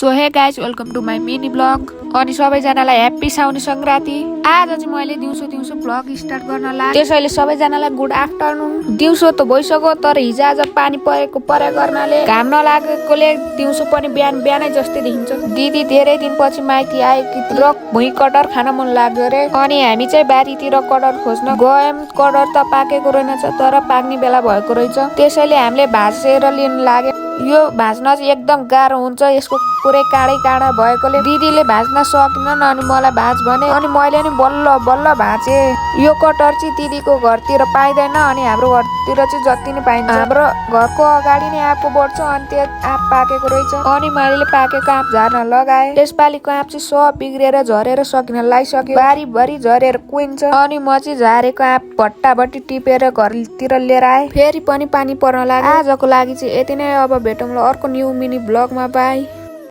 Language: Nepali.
So hey guys welcome to my mini blog. अनि सबैजनालाई ह्याप्पी साउने संक्रान्ति। आज चाहिँ मैले दिउँसो ब्लग स्टार्ट गर्न लाग्यो, त्यसैले सबैजनालाई गुड आफ्टरनुन। दिउँसो त भइसक्यो तर हिजो आज पानी परे गर्नाले घाम नलागेकोले दिउँसो पनि बिहानै जस्तै देखिन्छ। दिदी धेरै दिनपछि माइती आएकी र भुइँ कटर खान मन लाग्यो रे। अनि हामी चाहिँ बारीतिर कटर खोज्न गयौं। कटर त पाकेको रहेनछ तर पाक्ने बेला भएको रहेछ, त्यसैले हामीले भाँचेर लिन लाग्यो। यो भाँच्न चाहिँ एकदम गाह्रो हुन्छ, यसको पुरै काँडा भएकोले दिदीले भाँच्न सकिनन् अनि मलाई भाँच भने अनि मैले नि बल्ल भाँचे। यो कटर चाहिँ दिदीको घरतिर पाइँदैन अनि हाम्रो घरतिर चाहिँ जति नै पाइन्छ। हाम्रो घरको अगाडि नै आँपको बढ्छ अनि त्यो आँप पाकेको रहेछ अनि मैले पाकेको आँप झार्न लगाएँ। यसपालिको आँप चाहिँ सब बिग्रेर झरेर सकिन लागिसक्यो, बारीभरि झरेर कुहिन्छ। अनि म चाहिँ झारेको आँप भट्टाभट्टी टिपेर घरतिर लिएर आएँ। फेरि पनि पानी पर्न लाग्यो। आजको लागि चाहिँ यति नै, अब भेटौँला अर्को न्यू मिनी ब्लगमा। बाई।